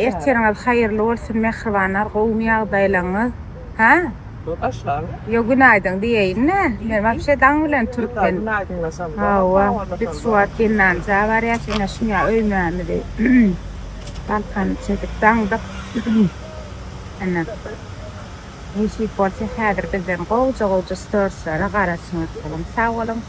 Ertiriňiz haýyrly bolsun mähribanlar gowumy ýagdaýlaryňyz? Hä? Ýok günaýdyň diýeýin-dä. Men wapşe daň bilen turup men. Hawa, biz şu wagt gelnanja barýas ine şuňa öýmämizi galkany çekip daňdyk. Ine. Nesip bolsa häzir bizden gowja gowja storislara garaşyň bakalym. Sag boluň.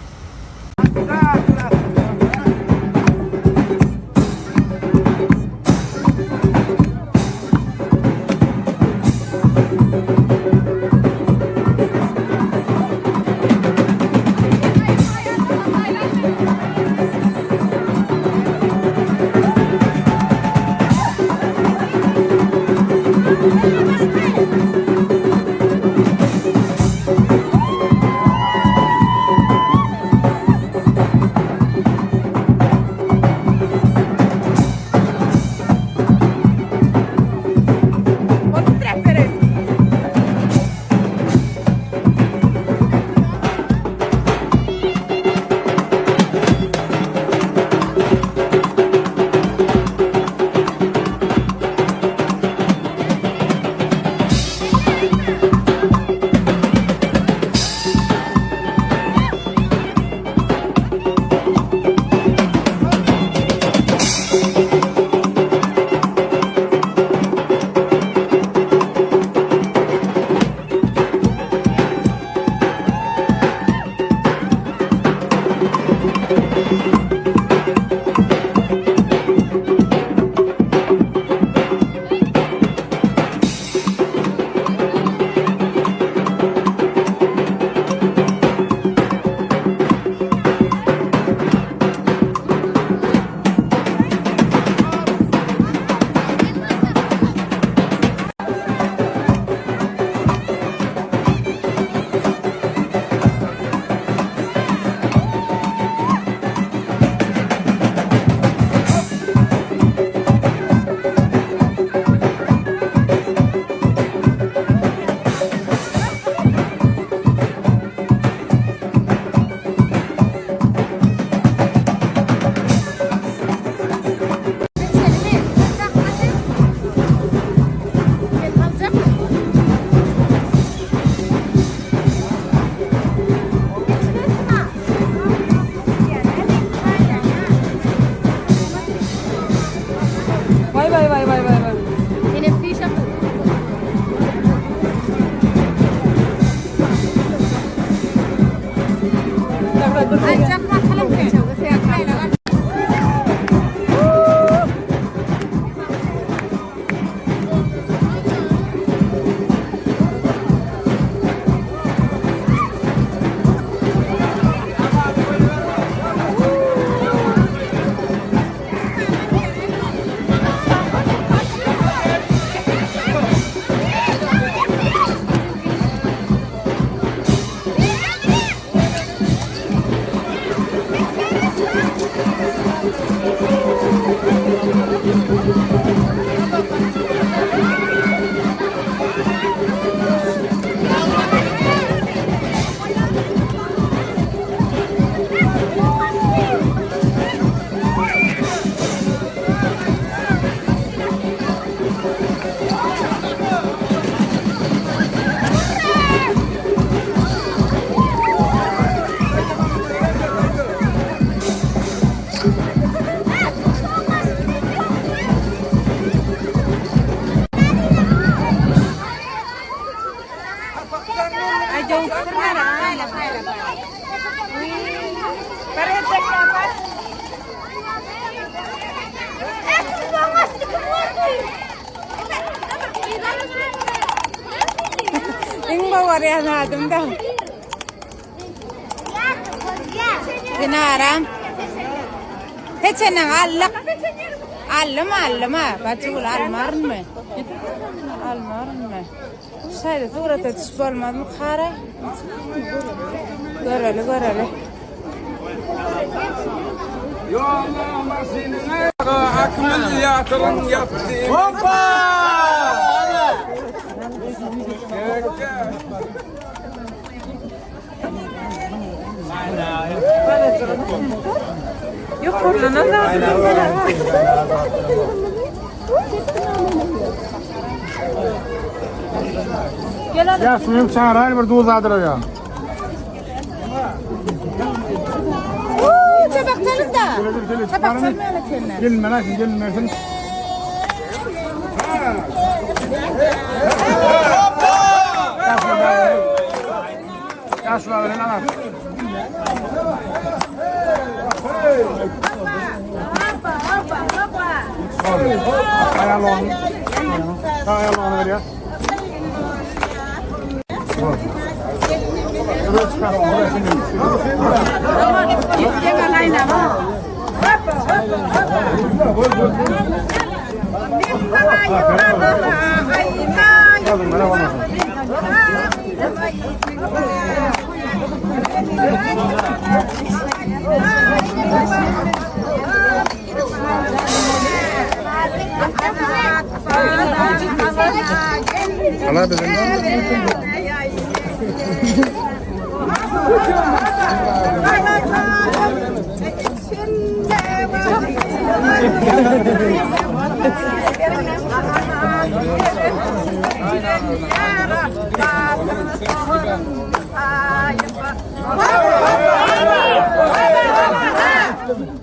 Vay vay vay vay vay vay. Iň gowy adym-da. Dinaram. Peçeneň allyk. Allym allyma. Bajygül almarynmy? Almarynmy? Şeýle surata düşüp bolmazmy kara? Göreli göreli. Akmil ýatyryň ýapdy. Hoppa! Ýokarlanan zady. Ya şunu çağırayım bir duz adır ya. Çabak çalın da. Çabak çalmayalım kendine. Gelin merak gelin mersin. Ya şunu verin ana. Ayarlı onu. Ayarlı onu ver ya. Buraya çıkar, buraya şimdi. Alın, merhaba. Allah bizim.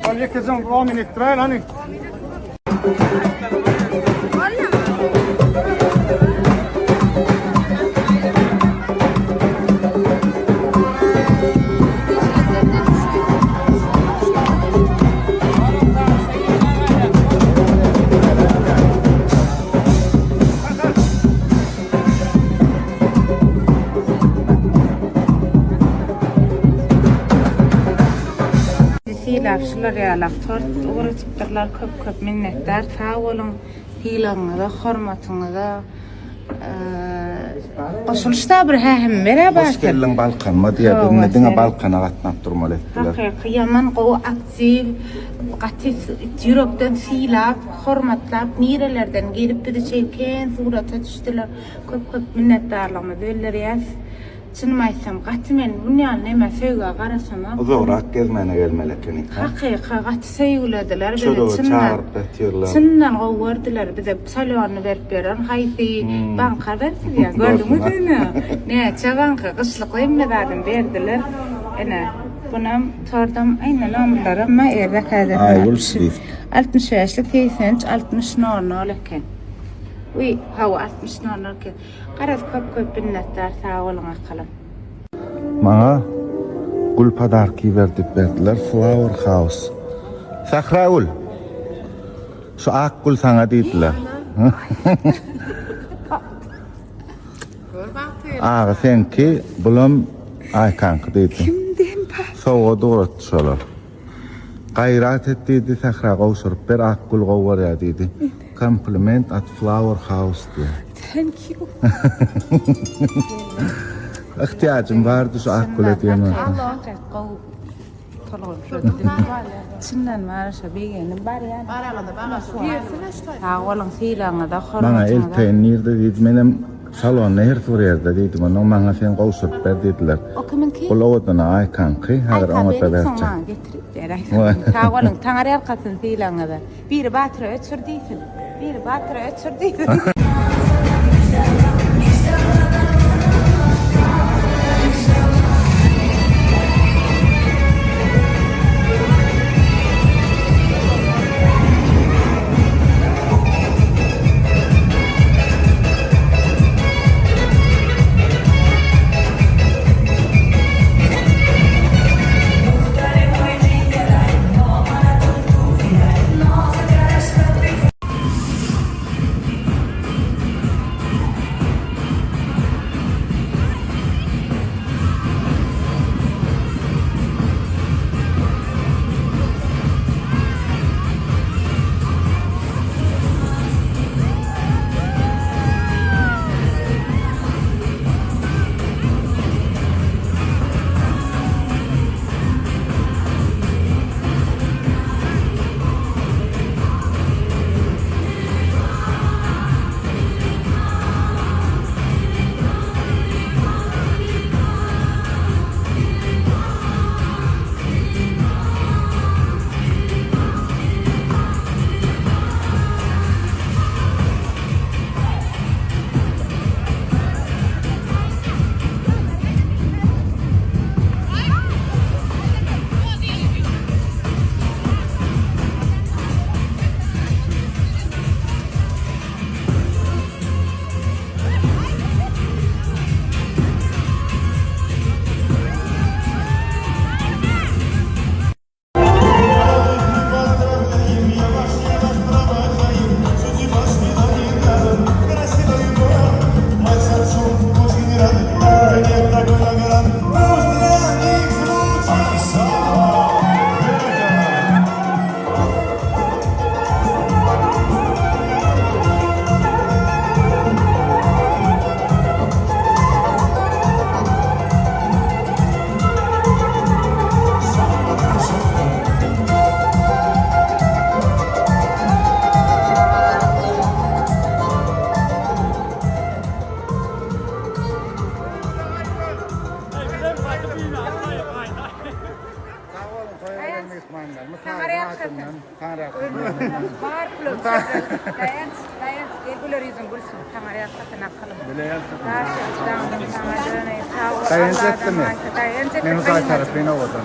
Al yekeceğim, Ramin ettirer hani. Sylap şular ýalak tort ugratypdyrlar köp köp minnetdar sag boluň sylagyňyza hormatyňyza goşulyşda bir hähim berä Hoş barsyr. geldiň Balkanyma diýýär. Hawa, Biz diňe sen- Balkana gatnap durmaly etdiler. Hakyky ýaman gowy aktiw gaty ýürekden sylap hormatlap nirelerden gelip bizi çeken surata düşdüler. Köp köp minnetdarlygymyzy bildirýäs. Çynymy aýtsam gaty men bunýan neme söýgä garaşamok. Uzagrak gezmäne gelmeli ekenik. ha? Hakyky gaty söýgülediler bizi Çörege çyndan. çagyryp ýatyrlar. Çyndan gowy gördüler bize salonyny berip beren haýsy banka bersiz ya gördüňiz ine. Näçe banka gyşlyk hemme zadyny berdiler. Ine bunam tordam aýna nomerleri ma erde häzir. Aygül Swift. 65 83 60 00 eken. Uý, hawa 60 00 eken. Garaz köp köp minnetdar sag boluň akalym. Maňa gül podarki berdi berdiler Flower House. Sahragül. Şu ak gül sana diýdiler. Aga senki bulam Aykanky diýdi. Kimden Sowga dogratdy şolar. Gaýrat et diýdi, Sahra gowşuryp ber, ak gül gowy barýar diýdi. Compliment at Flower House diýdi. Thank you. Ihtiyacım vardı şu ak güle diýemem. Gowy Çyndan bar şo begenim bar ýa. Sag boluň sylagyňyza Maňa hormatyňyza. elteýin nirde diýdi, menem salonda her bir ýerde diýdim. Ondan maňa sen gowşuryp ber diýdiler. O kiminki? Ol owadan Aykanky, häzir oňa da berjek. Maňa getirip ber. Sag boluň, taňar ýalkasyn sylagyňyza. Biri batyra öçür diýsin. Biri batyra öçür diýsin. Bar pulum. Daýanç, daýanç. Gel güler ýüzüň gülsün. Saňa ýalkasyn akylym. Daýanç etdimi? Daýanç etdi. Men uzay tarapyna owadan.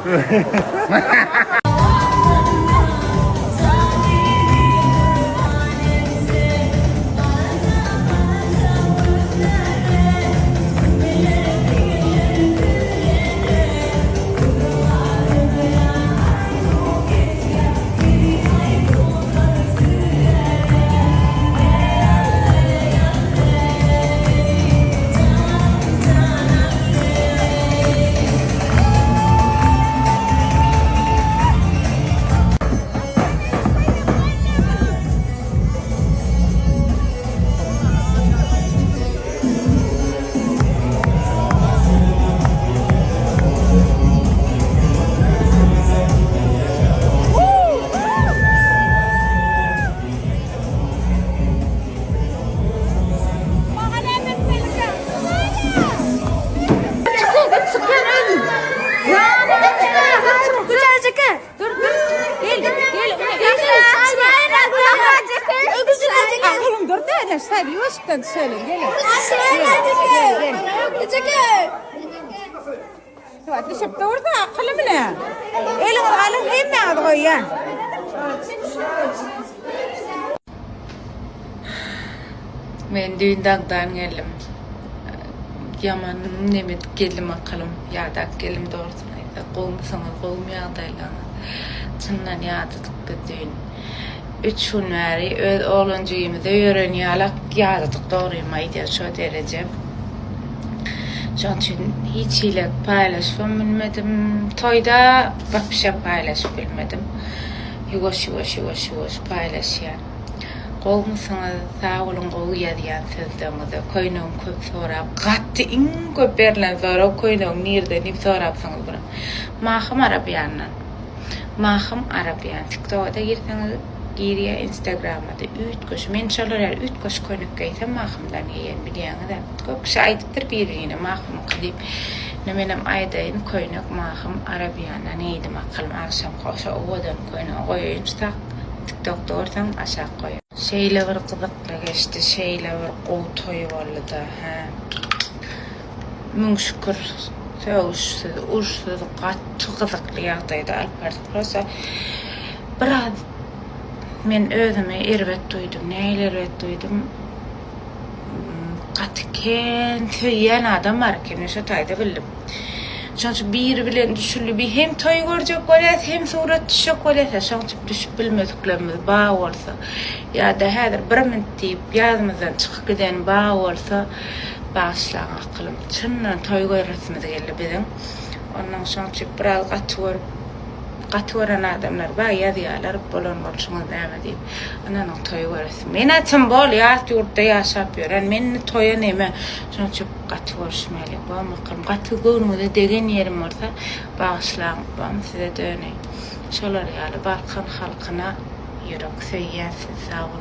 Oğlum dur da ne sen yavaştan söyle gel. Gel. Düşüp dur da akıllı bile. Elin alın hemme adı koyyan. Men düýn dagdan geldim. Ýaman nemet geldim akylym. Ýadap geldim dogrusyny aýtsak. Gowumysyňyz, gowumy ýagdaýlaryňyz? Çyndan ýadadyk biz düýn. Üç gün bäri öz oglan jigimize ýören ýalak ýadadyk dogrymy aýdýan şo dereje. Şoň üçin hiç hili paýlaşybam bilmedim. Toýda wapşe paýlaşyp bilmedim. Ýuwaş ýuwaş ýuwaş ýuwaş paýlaşýan. Gowumysyňyz sag boluň gowy ýazýan sözleriňize köýnegiň köp sorap gaty iň köp berlen sorag köýnegiň nirden diýip sorapsyňyz buny Mahym Arabýandan Mahym Arabýan tiktogada girseňiz girýä instagramada üýtgeşik men şolar ýaly üýtgeşik köýnek geýsem Mahymdan geýen bilýäňizä köp kişi aýdypdyr bir birine Mahymyňky diýip indi menem aýdaýyn köýnek Mahym Arabýandan geýdim akylym agşamky şo owadan köýnegi goýaýyn şu tak Tiktokda görseň aşak goý. Şeýle bir gyzykly geçdi, şeýle bir gowy toý boldy-da, hä. Müň şükür, sögüşsiz, urşsuz gaty gyzykly ýagdaýda alyp bardyk. Prosta biraz men özümi erbet duýdum. Nähili erbet duýdum? Gaty kän söýýän adam bar eken, men şo taýda bildim. Şoň üçin biri bilen düşüldi, bir hem toý görjek bolýas, hem surat düşjek bolýas, şoň üçin düşüp bilmediklerimiz bar bolsa, ýa-da häzir bir minut diýip ýadymyzdan çykyp giden bar bolsa, bagyşlaň akylym. Çyndan toý göresimiz geldi biziň. Onnoň şoň üçin biraz gaty görüp, gaty gören adamlar bar, ýazýarlar, bolan bolşuňyz näme diýip. Ynanyň toý göresim. Men-ä çyn bol, ýat ýurtda ýaşap ýören, men indi toýa neme, şoň üçin Gaty görüşmäli bom akylym gaty göwnüňize degen ýerim bolsa bagyşlaň bom size döneýin şolar ýaly balkan halkyna ýürek söýýän sizi sag boluň.